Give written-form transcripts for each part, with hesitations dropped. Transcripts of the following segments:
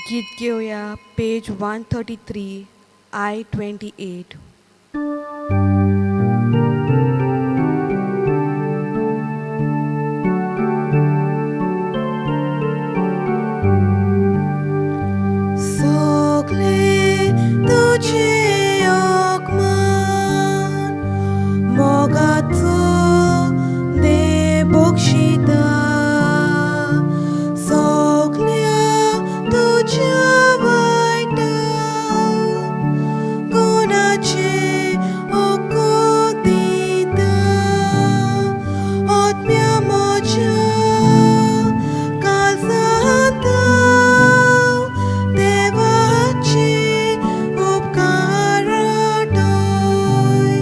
गीत घेवया पेज 133 I 28. सगळे तुझे आगमन मोगाचो दे बक्षिता सगळ्या तुझ्या वायटा गुणाचे दिता आत्म्या म्हज्या काळजांत देवाचे उपकार आठय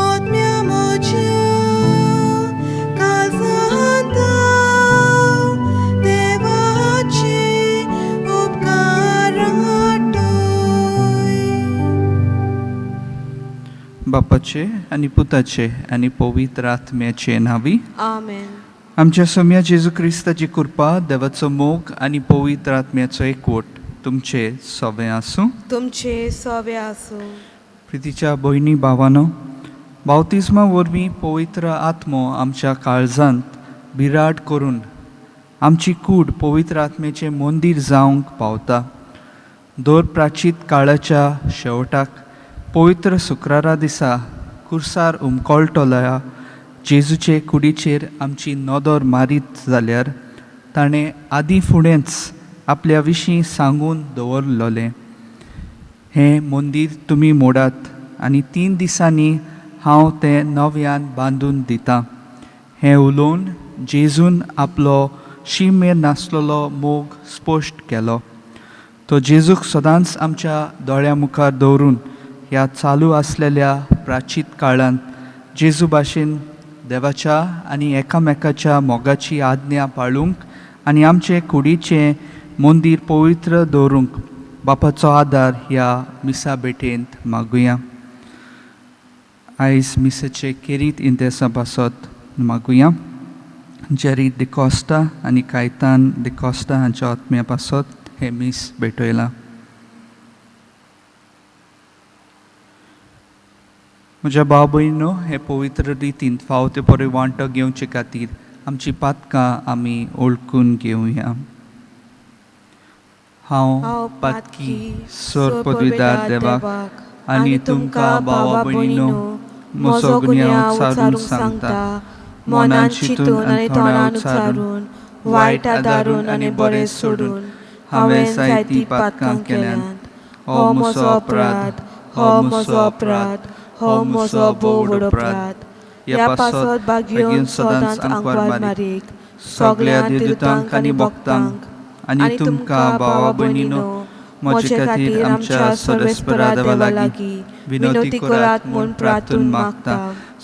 आत्म्या म्हज्या काळजांत देवाचे उपकार आठय. बापाचे आनी पुताचे आनी पवित्र आत्म्याचे नांवी. आमेन. आमच्या सोम्या जेजू क्रिस्ताची कृपा, देवाचो मोग आनी पवित्र आत्म्याचो एकवट तुमचे सवे आसूं. तुमचे सवे आसूं. प्रितीच्या भयणी भावानो, बावतिज्मा वरवीं पवित्र आत्मो आमच्या काळजांत बिराड करून आमची कूड पवित्र आत्म्याचें मंदीर जावंक पावता. दर प्राचीत काळाच्या शेवटाक पवित्र शुक्रारा दिसा कुर्सार उमकळटल्या जेजूचे कुडीचेर आमची नदर मारीत जाल्यार ताणें आदीं फुडेंच आपल्या विशीं सांगून दवरलेलें, हें मंदीर तुमी मोडात आनी 3 दिसांनी हांव तें नव्यान बांदून दितां. हें उलोवन जेजून आपलो शीमेर नासलेलो मोग स्पश्ट केलो. तो जेजूक सदांच आमच्या दोळ्या मुखार दवरून ह्या चालू आसलेल्या प्राचीत काळांत जेजू भाशेन देवाच्या आनी एकामेकाच्या मोगाची आज्ञा पाळूंक आनी आमचे कुडीचें मंदीर पवित्र दवरूंक बापाचो आदार ह्या मिसा भेटेंत मागुया. आयज मिसाचे केरीत इंतेसां पासत मागुया. जेरी डिकॉस्टा आनी कायतान डिकॉस्टा हांच्या आत्म्या पासत हें मीस भेटयलां. म्हज्या भाव भयणीनो, हे पवित्र रितीन फावो ते परी वांटो घेवचे खातीर आमची पातकां आमी ओळखून घेवया. हांव पातकी सर पदवीदार देवाक आनी तुमकां भावा भयणीनो म्हजो गुन्यांव उचारून सांगता. मनान चिंतून आनी तोंडान उच्चारून, वायट आदारून आनी बरें सोडून हांवें जायतीं पातकां केल्यांत. हो म्हजो अपराध, हो म्हजो अपराध, हो म्हजो भोव व्हड अपराध. ह्या पासत भाग्योन सदांच आंकवार मारीक, सगळ्या देवदूतांक आनी भक्तांक आनी तुमकां भावा भयणीनो म्हजे खातीर आमच्या सर्वेस्परा देवा लागीं विनवती करात म्हूण प्रार्थून मागता.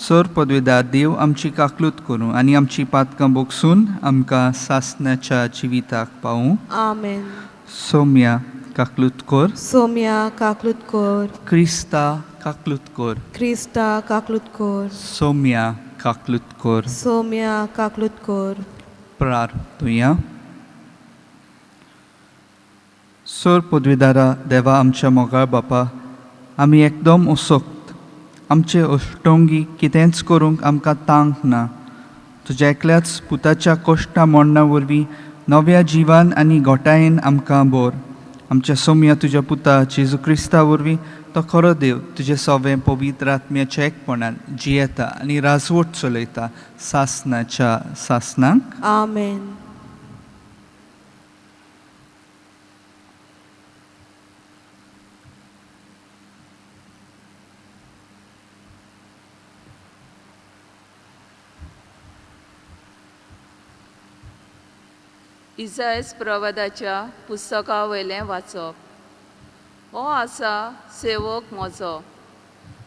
सर पदवीदार देव आमची काकलूत करूं आनी आमची पातकां बोगसून आमकां सासणाच्या जिविताक पावूं. आमेन. सोम्या काकलूत कर. सोम्या काकलूत कर. क्रिस्ता काकलूत कर. क्रिस्ता काकलूत कर. सोम्या काकलूत कर. सोम्या काकलूत कर. प्रार्थुया. सर पदवीदारा देवा आमच्या मोगाळ बापा, आमी एकदम असक्त, आमचे अश्टोंगी कितेंच करूंक आमकां तांक ना. तुज्या एकल्याच पुताच्या कश्टा मोडणा वरवीं नव्या जिवान आनी घोटायेन आमकां बोर. आमच्या सोम्या तुज्या पुता जेजू क्रिस्ता वरवीं तो खरो देव तुजें सवें पवित्र आत्म्याच्या एकपणान जियेता आनी राजवट चलयता सासणाच्या सासणाक. आमेन. इजायस प्रवादाच्या पुस्तका वयलें वाचप. हो आसा सेवक म्हजो,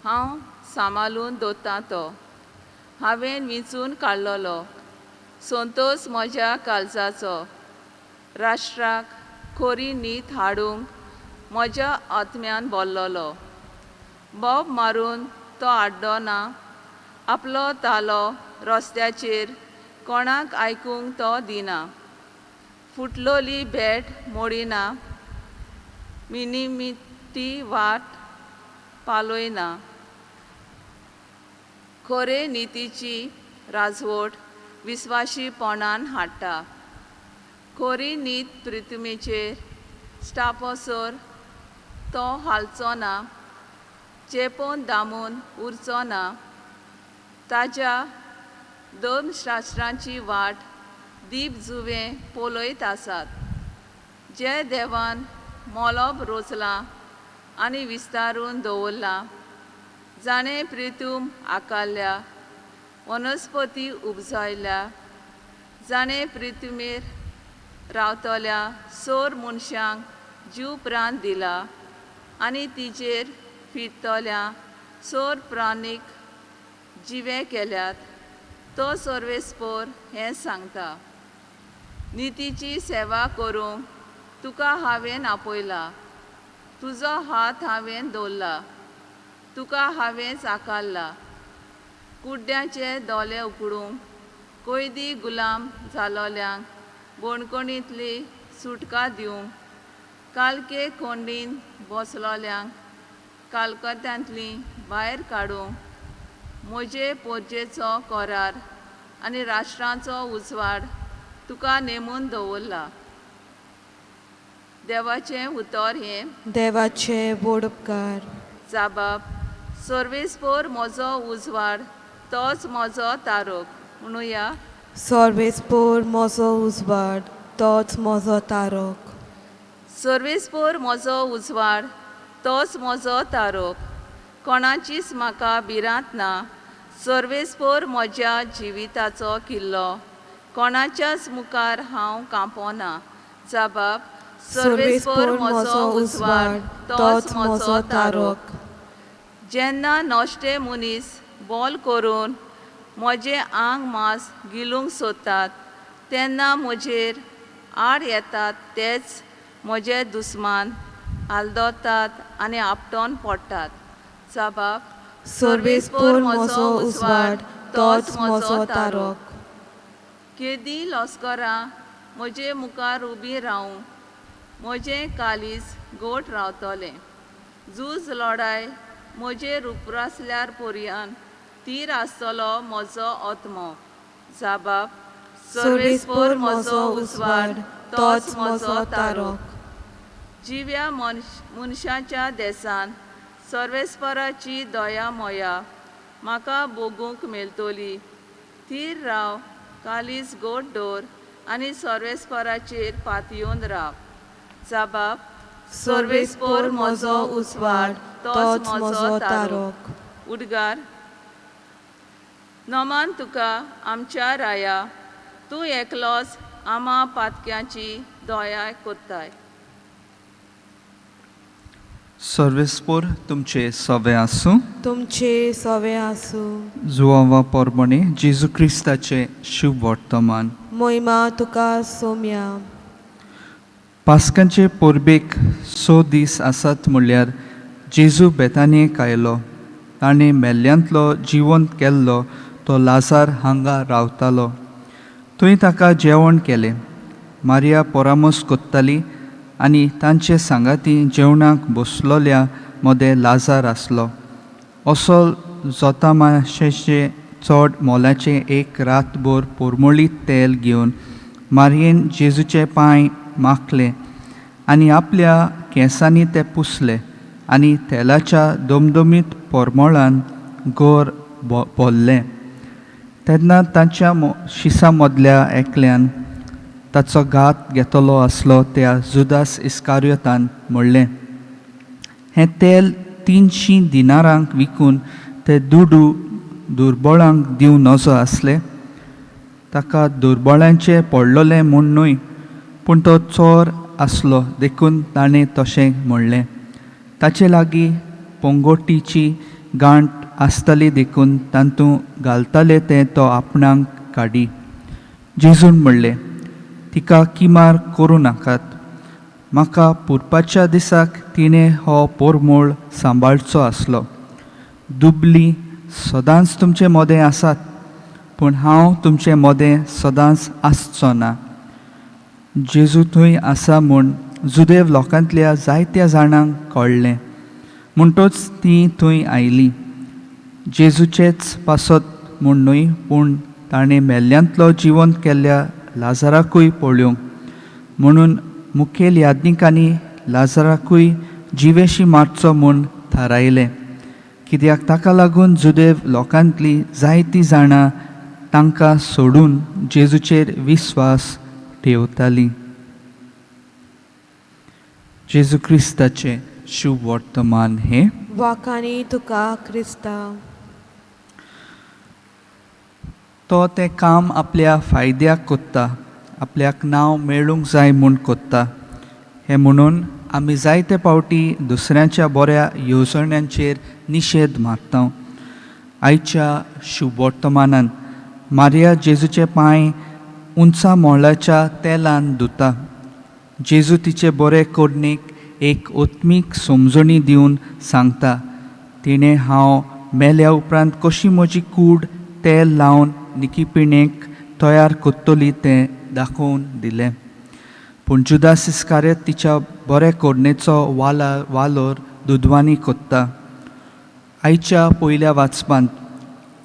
हांव सांबाळून दवरतां तो, हांवें विंचून काडलेलो, संतोस म्हज्या काळजाचो, राष्ट्राक खरी नीत हाडूंक म्हज्या आत्म्यान बोल्लोलो. बोब मारून तो आड्डो ना, आपलो तालो रस्त्याचेर कोणाक आयकूंक तो दिना, फुटलोली भेट मोडिना, मिनिमिती वाट पालयना. खरे नितीची राजवट विस्वाशीपणान हाडटा. खरी नीत पृथ्वीचेर स्टापसर तो हालचो ना, चेपोन दामून उरचो ना. ताज्या धर्मशास्त्रांची वाट दीप जुवे पळयत आसात. जे देवान मोलोब रोचलां आनी विस्तारून दवरलां, जाणें प्रितूम आकारल्या, वनस्पती उपजायल्या, जाणें पृथ्वीर रावतल्या सोर मनशांक जीव प्राण दिला आनी तिजेर फिरतल्या सोर प्राणीक जिवे केल्यात, तो सर्वेस्पोर हें सांगता. नितीची सेवा करूंक तुका हांवें आपयला, तुजो हात हांवें दवरला, तुका हांवेंच आकारला. कुड्ड्याचे दोले उकडूंक, कैदी गुलाम जालोल्यांक बणकणींतली सुटका दिवंक, कालके कोंडीन बसलोल्यांक कालकत्यांतली भायर काडूंक, म्हजे पोरजेचो कोरार आनी राष्ट्रांचो उजवाड तुका नेमून दवरला. देवाचें उतर हें. देवाचे व्हड उपकार. जाबाब, सर्वेस्पोर म्हजो उजवाड, तोच म्हजो तारोक. म्हणुया. सर्वेस्पोर म्हजो उजवाड, तोच म्हजो तारोक. सर्वेस्पोर म्हजो उजवाड, तोच म्हजो तारोक, कोणाचीच म्हाका भिरांत ना. सर्वेस्पोर म्हज्या जिविताचो किल्लो, कोणाच्याच मुखार हांव कांपोना. जाबाब, सर्वेस्पोर म्हजो उजवाड, तोच म्हजो तारोक. जेन्ना नश्टे मनीस बोल करून म्हजें आंग मांस गिलूंक सोदतात, तेन्ना म्हजेर आड येतात तेच म्हजे दुस्मान आलदतात आनी आपटोन पडटात. जाबाब, सर्वेस्पोर म्हजो उजवाड, तोच म्हजो तारोक. केदी लस्करां म्हजे मुखार उबीं रावूं, म्हजें कालीज गोट रावतलें. झूज लडाय म्हजेर उप्रासल्यार पर्यान थीर आसतलो म्हजो आत्मो. जाबाब, सर्वेस्पोर म्हजो उजवाड, तोच म्हजो तारोक. जिव्या मनशाच्या देसान सर्वेस्पराची दया मोया म्हाका भोगूंक मेळटली. थीर राव, कालीज गोड दवर आनी सर्वेस्पराचेर पातयेवन राव. जाबाब, सर्वेस्पोर म्हजो उजवाड, तोच म्हजो तारोक. उद्गार. नमान तुका आमच्या राया, तूं एकलोच आमा पातक्यांची दया कोत्ताय. सर्वेस्पोर तुमचे सवे आसूं. तुमचे सवे आसूं. जुवावा पोरबणे जेजू क्रिस्ताचें शुभ वर्तमान. मोहिमा तुका सोम्या. पास्कांचे परबेक स दीस आसात म्हणल्यार जेजू बेतानियेक आयलो. ताणें मेल्ल्यांतलो जिवंत केल्लो तो लाजार हांगा रावतालो. थंय ताका जेवण केलें. मारिया परामोस कोत्ताली आनी तांचे सांगाती जेवणाक बसलोल्या मदें लाजार आसलो. असो जोतामाशेचें चड मोलाचें एक रातभर पोरमोळीत तेल घेवन मारयेन जेजूचे पांय माखले आनी आपल्या केंसांनी ते पुसले आनी तेलाच्या दमदमीत पोरमोळान गोर भरलें. तेन्ना तांच्या शिसां मदल्या एकल्यान ताचो घात घेतलो आसलो त्या जुदास इस्कारियोतान म्हणलें, हें तेल 300 दिनारांक विकून ते दुडू दुर्बळांक दिवं नजो आसले. ताका दुर्बळांचें पडलोलें म्हूण न्हय, पूण तो चोर आसलो देखून ताणें तशें म्हणलें. ताचे लागीं पोंगोटीची गांठ आसताली देखून तातूंत घालताले तें तो आपणाक काडी. जेजून म्हणलें, तिका किमार करूं नाकात, म्हाका पुरपाच्या दिसाक तिणें हो पोरमोळ सांबाळचो आसलो. दुबली सदांच तुमचे मदें आसात, पूण हांव तुमचे मदें सदांच आसचो ना. जेजू थंय आसा म्हूण जुदेव लोकांतल्या जायत्या जाणांक कळ्ळें म्हणटच तीं थंय आयलीं. जेजूचेच पासत म्हूण न्हय, पूण ताणें मेल्ल्यांतलो जिवंत केल्ल्या लाजराकूय पळोवंक म्हणून मुखेल याज्ञिकांनी लाजराकूय जिवेशी मारचो म्हूण थारायलें, कित्याक ताका लागून जुदेव लोकांतलीं जायतीं जाणां तांकां सोडून जेजूचेर विस्वास ठेवतालीं. जेजू क्रिस्ताचें शुभ वर्तमान हें. वाखाणी तुका क्रिस्ता. तो तें काम आपल्या फायद्याक कोत्ता, आपल्याक नांव मेळूंक जाय म्हूण कोत्ता. हें म्हणून आमी जायते फावटी दुसऱ्यांच्या बऱ्या येवजण्यांचेर निशेध मारता. आयच्या शुभवर्तमानान मारिया जेजूचे पांय उंचा मोळाच्या तेलान धुता. जेजू तिचे बरे कोरणेक एक ओत्मीक समजणी दिवन सांगता, तिणें हांव मेल्या उपरांत कशी म्हजी कूड तेल लावन निकीपिणेक तयार करतली तें दाखोवन दिलें. पूण जुदास इस्कारियोत तिच्या बरे कोरणेचो वालोर दुदवांनी कोत्ता. आयच्या पयल्या वाचपांत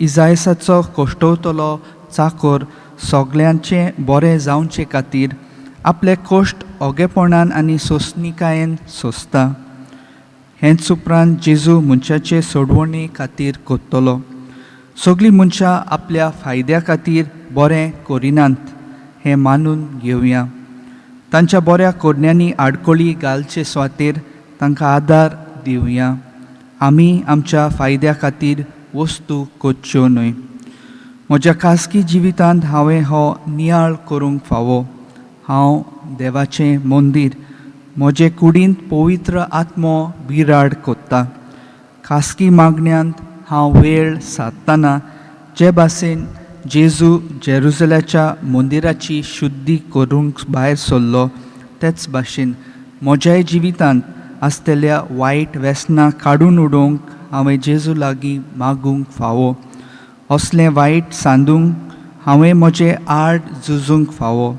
इजायसाचो कश्टवतलो चाकोर सगल्यांचें बरें जावचे खातीर आपले कश्ट ओगेपणान आनी सोंसणिकायेन सोंसता. हेंच उपरांत जेजू मनशाचे सोडवणे खातीर कोत्तलो. सगळीं मनशां आपल्या फायद्या खातीर बरें करिनात हें मानून घेवया. तांच्या बऱ्या कोरण्यांनी आडखळी घालचे सुवातेर तांकां आदार दिवया. आमी आमच्या फायद्या खातीर वस्तू करच्यो न्हय. म्हज्या खासगी जिवितांत हांवें हो नियाळ करूंक फावो. हांव देवाचें मंदीर, म्हजे कुडींत पवित्र आत्मो बिराड कोत्ता. खासगी मागण्यांत हांव वेळ सादतना जे भाशेन जेजू जेरुजल्याच्या मंदिराची शुद्धी करूंक भायर सरलो, तेच भाशेन म्हज्याय जिवितांत आसतल्या वायट वेसनां काडून उडोवंक हांवें जेजू लागीं मागूंक फावो. असलें वायट सांदूंक हांवें म्हजें आड झुजूंक फावो.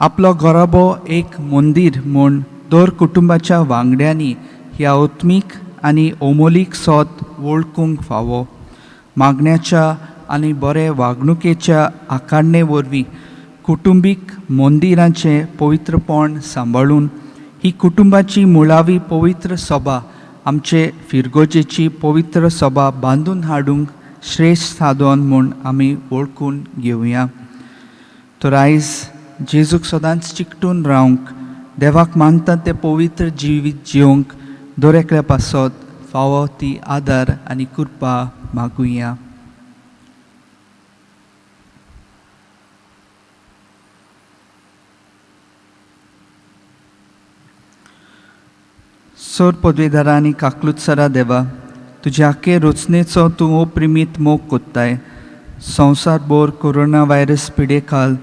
आपलो घराबो एक मंदीर म्हूण दर कुटुंबाच्या वांगड्यांनी ह्या आत्मीक आनी अमोलीक सोत वळखूंक फावो. मागण्याच्या आनी बरे वागणुकेच्या आकारणे वरवीं कुटुंबीक मंदिरांचें पवित्रपण सांबाळून ही कुटुंबाची मुळावी पवित्र सभा आमचे फिरगोजेची पवित्र सभा बांदून हाडूंक श्रेश्ठ साधन म्हूण आमी वळखून घेवया. तर आयज जेजूक सदांच चिकटून रावंक, देवाक मानता तें पवित्र जिवीत जिवंक दर एकल्या पासत फावो ती आदार आनी कृपा मागुया. सोर पदवेदारा आनी काकलुत्सरा देवा, तुज्या आखे रचनेचो तूं अप्रिमीत मोग कोत्ताय. संवसार भर कोरोना व्हायरस पिडेखाल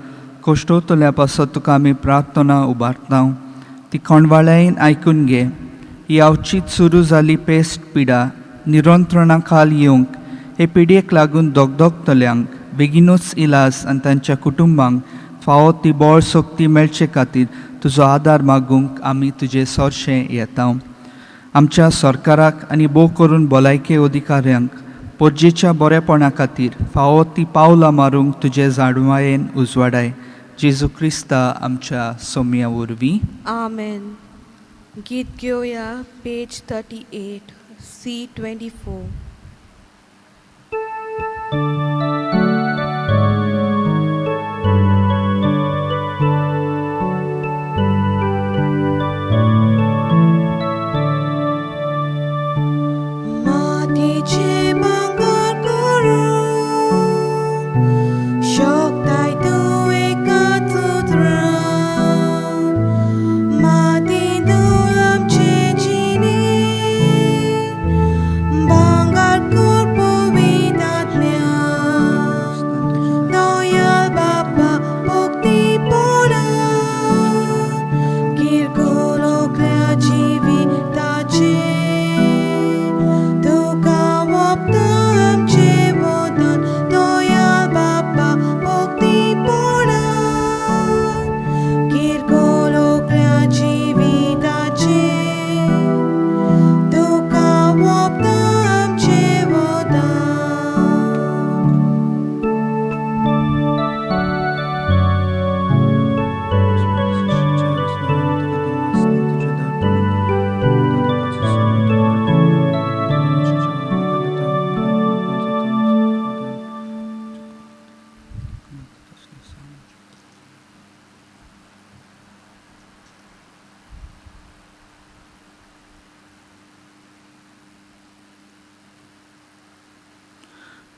कश्टवतल्या पासत तुका आमी प्रार्थना उबारता, ती कोणवाळ्यान आयकून घे. ही अवचीत सुरू जाली पेस्ट पिडा निरंत्रणा खाल येवंक हे पिडयेक लागून दगदगतल्यांक बेगीनूच इलाज आनी तांच्या कुटुंबांक फावो ती बळ शक्ती मेळचे खातीर तुजो आदार मागूंक आमी तुजे सोरशें येता. आमच्या सरकाराक आनी भोव करून भलायके अधिकाऱ्यांक पोरजेच्या बरेपणा खातीर फावो ती पावलां मारूंक तुजे जाणवायेन उजवाडाय. जेजू क्रिस्ता आमच्या सोम्या वरवीं. आमेन. गीत घेवया पेज 38 C24. मातीचें भांगर करूंक शकताय तूं एकाच उतरान, मातींत आमचे जिणें भांगर.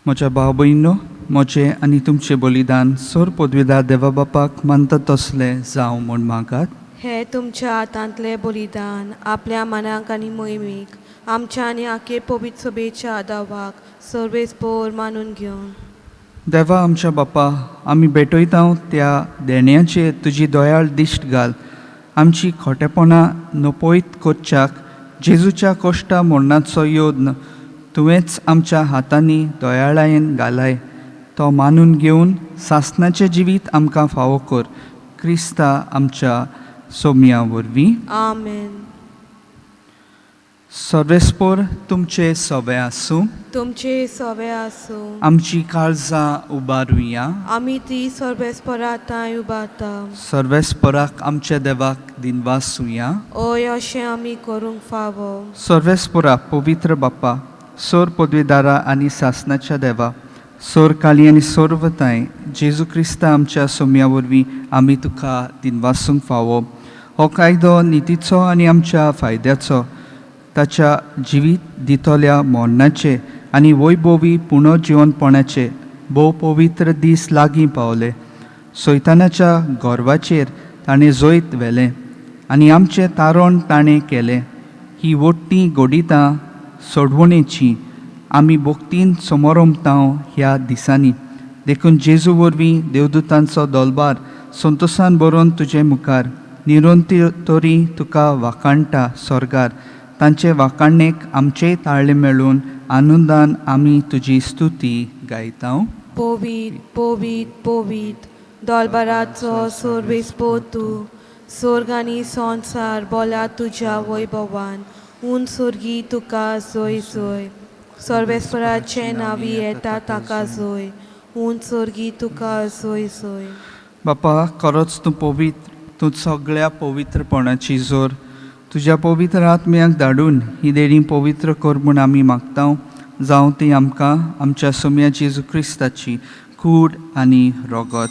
म्हज्या भाव भयणीनो, म्हजें आनी तुमचें बलिदान सोर पदवीदार देवा बापाक मानता तसलें जावं म्हूण मागात. हे तुमच्या हातांतलें बलिदान आपल्या मनाक आनी मोहिमेक आमच्या आनी आखे पवित्र सभेच्या आदावाक सर्वेस्पोर मानून घेवन. देवा आमच्या बापा, आमी भेटयता त्या देण्याचेर तुजी दयाळ दिश्ट घाल. आमची खोटेपणां नपयत करच्याक जेजूच्या कोश्टा मरणाचो यत्न तुवेंच आमच्या हातांनी दयाळायेन घालाय. तो मानून घेवन सासणाचें जिवीत आमकां फावो कर, क्रिस्ता आमच्या सोम्या वरवीं. आमेन. सर्वेस्पोर तुमचें सवें आसूं. तुमचे सवे आसूं. आमची काळजां उबारुया. आमी ती सर्वेस्परा तांय उबारता. सर्वेस्पराक आमच्या देवाक दिनवासुया. ओय, अशें आमी करूंक फावो. सर्वेस्परा पवित्र बाप्पा, सोर पदवीदारा आनी सासनाच्या देवा, सोर काली आनी सोर्वताय जेजू क्रिस्ता आमच्या सोम्या वरवीं आमी तुका दिनवासूंक फावो. हो कायदो नितीचो आनी आमच्या फायद्याचो, ताच्या जिवीत दितल्या मरणाचे आनी वैभवी पुनर्जिवनपणाचे भोव पवित्र दीस लागीं पावले. सैतानाच्या गर्वाचेर ताणें जैत व्हेलें आनी आमचें तारण ताणें केलें. ही वट्टी घडितां सोडवणेची आमी भक्तीन समोरमतांव ह्या दिसांनी. देखून जेजू वरवीं देवदूतांचो दोलबार संतोसान बरोवन तुजे मुखार निरंतर तरी तुका वाखाणटा स्वर्गार. तांचे वाखाणणेक आमचेय ताळें मेळून आनंदान आमी तुजी स्तुती गायता. पवीत पवीत पवीत दोलबाराचो सर्वेस्पोर तूं, सोर्ग आनी संवसार बोला तुज्या वैभवान. उन सोर्गी तुका जोय जोय. सर्वेस्पराचें नांवी येता ताका जोय. उन सोर्गी तुका जोय जोय. बापा, खरोच तूं पवित्र, तूं सगळ्या पवित्रपणाची जोर. तुज्या पवित्र आत्म्याक धाडून ही देणी पवित्र कर म्हूण आमी मागता, जावं ती आमकां आमच्या सोम्या जेजू क्रिस्ताची कूड आनी रोगत.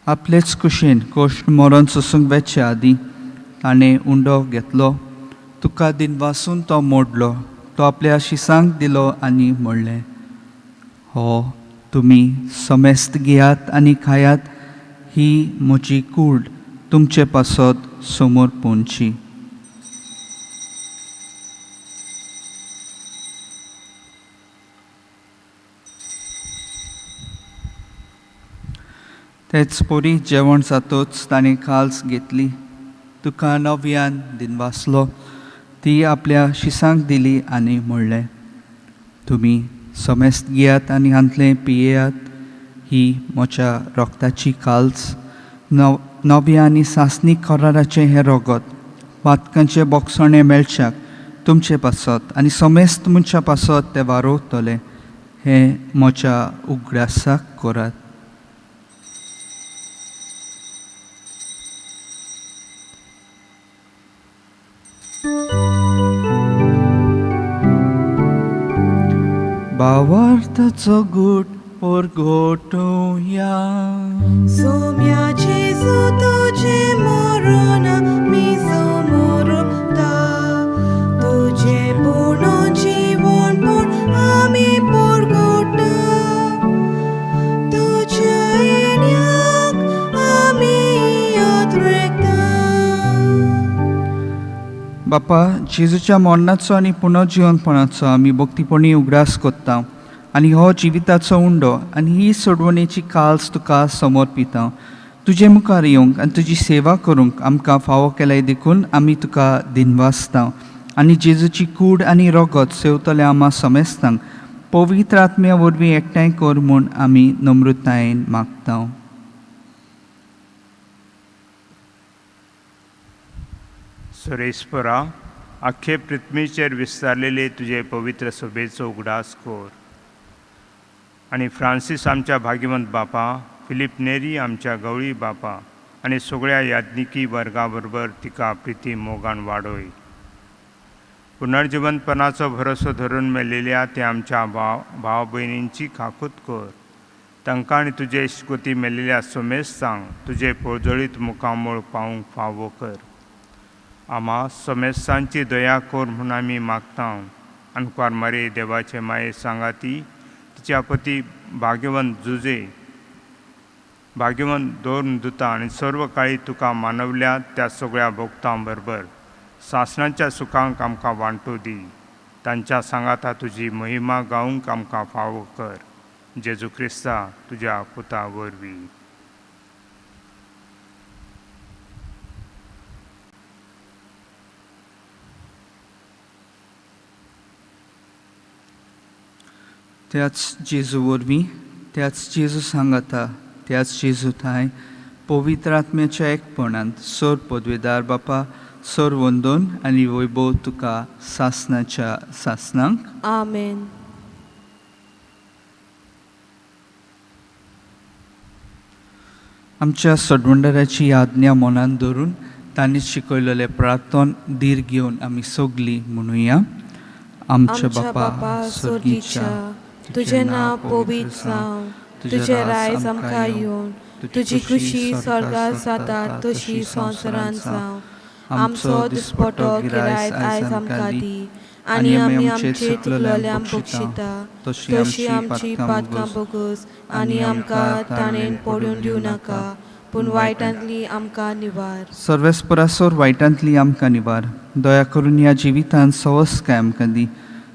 आपलेच कुशीन कोश्ट मरण सोसूंक वेचे आदीं ताणें उंडो घेतलो, तुका दिनवासून तो मोडलो, तो आपल्या शिसांक दिलो आनी म्हणलें, हो तुमी समेस्त घेयात आनी खायात, ही म्हजी कूड तुमचे पासत समोर पोंची. तेच परी जेवण जातच ताणें काल्स घेतली, तुका नव्यान दिनवासलो, ती आपल्या शिसांक दिली आनी म्हणलें, तुमी समेस्त घेयात आनी हांतलें पियेयात, ही म्हज्या रोगताची काल्स, नव्या आनी सासणीक कराराचें हें रोगत, पातकांचें बोगसणें मेळच्याक तुमचे पासत आनी समेस्त मनशा पासत तें वारोवतलें. हें म्हज्या उगडासाक करात. भावार्थाचो गूट परगटुया. सोम्या जेजू तुजें मरण आमी समोरता, तुजें पुणून जिवनपण आमी परगटा, तुज्या येण्याक आमी याद रेखता. बापा, जेजूच्या मरणाचो आनी पुनर्जिवनपणाचो आमी भक्तीपणी उगडास कोत्ता आनी हो जिविताचो उंडो आनी ही सोडवणेची काल्स तुका समर्पिता. तुजे मुखार येवंक आनी तुजी सेवा करूंक आमकां फावो केल्याय देखून आमी तुका दिनवासता. आनी जेजूची कूड आनी रोगत सेवतल्या आमा समेस्तांक पवित्र आत्म्या वरवीं एकठांय कर म्हूण आमी नम्रतायेन मागता. सुरेश्वरा, आख्खे पृथ्वीचेर विस्तारलेले तुजे पवित्र सभेचो उगडास कर आनी फ्रांसीस आमच्या भाग्यवंत बापा, फिलीप नेरी आमच्या गवळी बापा आनी सगळ्या याज्ञिकी वर्गा बरोबर तिका प्रिती मोगान वाडोय. पुनर्जिवंतपणाचो भरोसो धरून मेळिल्ल्या त्या आमच्या भाव भाव भयणींची खाकूत कर. तांकां आनी तुजे इश्कोती मेळिल्ल्या सोमेस्तांक तुजे पोळजळीत मुखामूळ पावूंक फावो कर. आमा समेस्तांची दया कर म्हूण आमी मागता. आनकुवार मरे देवाचे माये सांगाती तिच्या पती भाग्यवंत जुजे भाग्यवंत दवरून दुता आनी सर्व काळी तुका मानवल्या त्या सगळ्या भोक्तां बरोबर सासणाच्या सुखांक आमकां वांटो दी. तांच्या सांगाता तुजी महिमा गावंक आमकां फावो कर. जेजू क्रिस्ता तुज्या पुता वरवीं. त्याच जेजू वरवीं, त्याच जेजू सांगाता, त्याच जेजू थांय पवित्र आत्म्याच्या एकपणांत सोर पदवेदार बापा सोर वंदोन आनी वैभव तुका सासनाच्या सासनांक. आमेन. आमच्या सडवंडराची आज्ञा मनान धरून तांणी शिकयलेलें प्रार्थन धीर घेवन आमी सगलीं म्हणुया. आमच्या बापा सोर्गीच्या, तुजें नांव पवित्र जावं, तुजें रायज आमकां येवन, तुजी खुशी स्वर्गार जाता तशी संवसारांत जावं. आमचो दिसपटो गिरायत आयज आमकां दी आनी आमी आमचे चुकलेल्यांक बक्षिता तशी आमची पातकां बोगस आनी आमकां ताणें पडून दिवं नाका, पूण वायटांतली आमकां निवार. सर्वेस्परासोर वायटांतली आमकां निवार. दया करून ह्या जिवितांत सवस काय आमकां दी.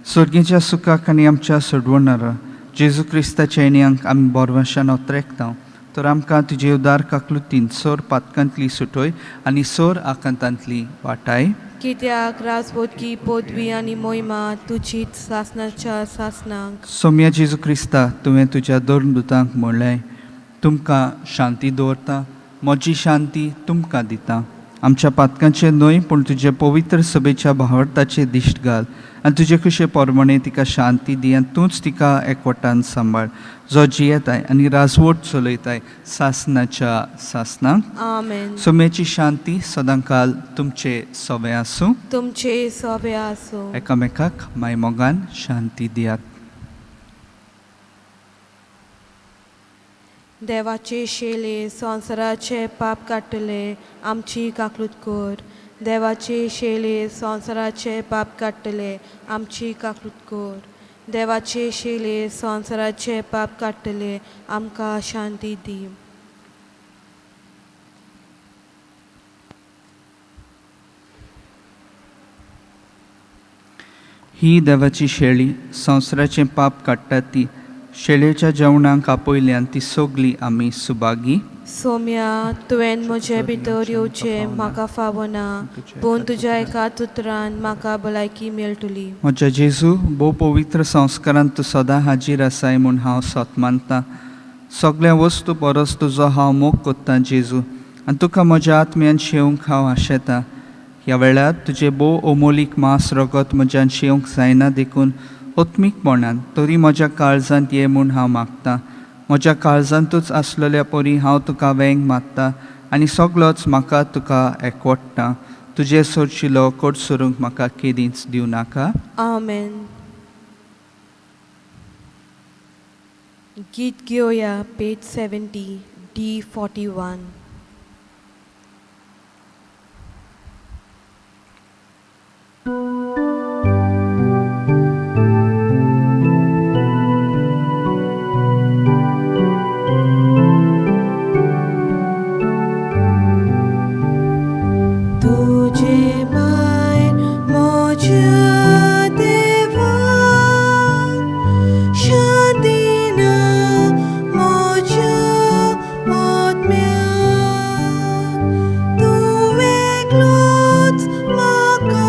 सोर्गेच्या सुखाक आनी आमच्या सोडवणारा जेजू क्रिस्ताच्या येण्यांक आमी बोरवाशान ओत्रेकता. तर आमकां तुजे उदार काकलुतीन सोर पातकांतली सुटोय आनी सोर आकांतांतली वाटाय. कित्याक राजबोधकी पदवी आनी मोहिमा तुजीच सासनाच्या सासनाक. सोम्या जेजू क्रिस्ता, तुवें तुज्या दोन दुतांक म्हणलें, तुमकां शांती दवरता, म्हजी शांती तुमकां दिता. आमच्या पातकांचें न्हय पूण तुजे पवित्र सभेच्या भावार्थाचें दिश्ट घाल आनी तुजे खुशे परमणे तिका शांती दी आनी तूंच तिका एकवटान सांबाळ, जो जियेताय आनी राजवट चलयताय सासनाच्या सासनाक. आमेन. सोम्याची शांती सदांकाल तुमचे सोबे आसूं. तुमचे सोबे आसूं. एकामेकाक मायमोगान शांती दियात. देवाचे शेले संवसाराचे पाप काडटले, आमची काकलूत कर. देवाचे शेले संवसाराचे पाप काडटले, आमची काकलूत कर. देवाचे शेले संवसाराचे पाप काडटले, आमकां शांती दी. ही देवाची शेळी संवसाराचें पाप काडटा ती शेळेच्या जेवणाक आपयल्यान ती सगली आमी सुभागी. सोम्या, तुवें म्हजे भितर येवचें म्हाका फावना, पूण तुज्या एका उतरान म्हाका भलायकी मेळटली. म्हज्या जेजू, भोव पवित्र संस्कारांत तूं सदां हाजीर आसाय म्हूण हांव सत मानतां. सगळ्या वस्तू परस तुजो हांव मोग कोत्तां जेजू, आनी तुका म्हज्या आत्म्यान शेवंक हांव आशेतां. ह्या वेळार तुजें भोव अमोलीक मांस रगत म्हज्यान शेवंक जायना देखून आत्मीकपणान तरी म्हज्या काळजांत ये म्हूण हांव मागतां. म्हज्या काळजांतूच आसलेल्या परी हांव तुका वेंग मारता आनी सगलोच म्हाका तुका एकवटता. तुजें सोरशिलो कोट सोरूंक म्हाका केदींच दिवं नाका. आमेन. गीत घेवया पेज 70 D 41. तुझे भायर म्हज्या देवा शांती ना म्हज्या आत्म्याक, तूं एकलोच म्हाका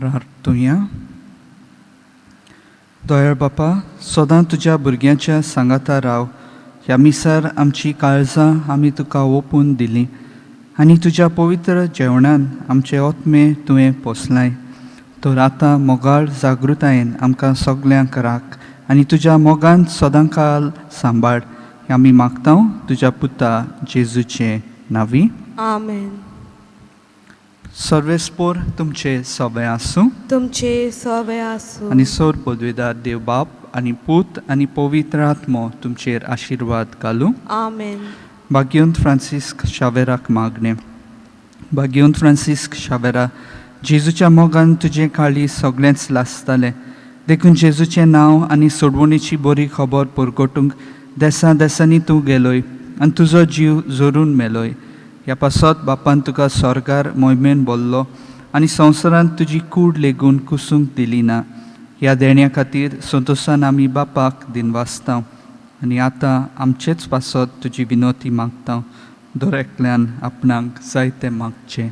प्रार्थुया. दयाळ बापा, सदां तुज्या भुरग्यांच्या सांगाता राव. ह्या मिसार आमची काळजां आमी तुका ओपून दिलीं आनी तुज्या पवित्र जेवणान आमचे ओत्मे तुवें पोसलाय. तर आतां मोगाळ जागृतायेन आमकां सगल्यांक राख आनी तुज्या मोगान सदांकाल सांबाळ. हें आमी मागता तुज्या पुता जेजूचे नांवी. आमेन. सर्वेस्पोर तुमचे सगळे आसूं. तुमचे सवे आसूं. आनी सोर पदवेदार देव बाप आनी पूत आनी पवित्र आत्मो तुमचेर आशिर्वाद घालूं. आमेन. भाग्यवंत फ्रांसिस्क शावेराक मागणें. भाग्यवंत फ्रांसिस्क शावेरा, जेजूच्या मोगान तुजें काळीज सगळेंच लासतालें, देखून जेजूचें नांव आनी सोडवणीची बरी खबर परगटूंक देसां देसांनी तूं गेलोय आनी तुजो जीव जोरून मेलोय. ह्या पासत बापान तुका स्वर्गार मोहिमेन बोल्लो आनी संवसारांत तुजी कूड लेगून कुसूंक दिली ना. ह्या देण्या खातीर संतोशान आमी बापाक दिनवासता आनी आतां आमचेच पासत तुजी विनोती मागता. दर एकल्यान आपणाक जायतें मागचें.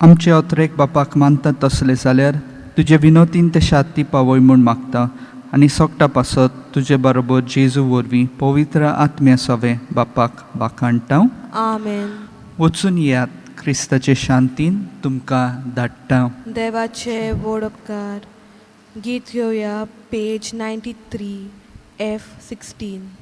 आमचे अत्रेक बापाक मानता तसले जाल्यार तुजे विनोतीन ते शांती पावय म्हूण मागता आनी सोगटा पासत तुजे बरोबर जेजू वरवीं पवित्र आत्म्या सवें बापाक वाखाणटा. आमेन. वचून येयात. क्रिस्ताचे शांतीन तुमकां धाडटा. देवाचे व्हड उपकार. गीत घेवया, पेज 93, F 16.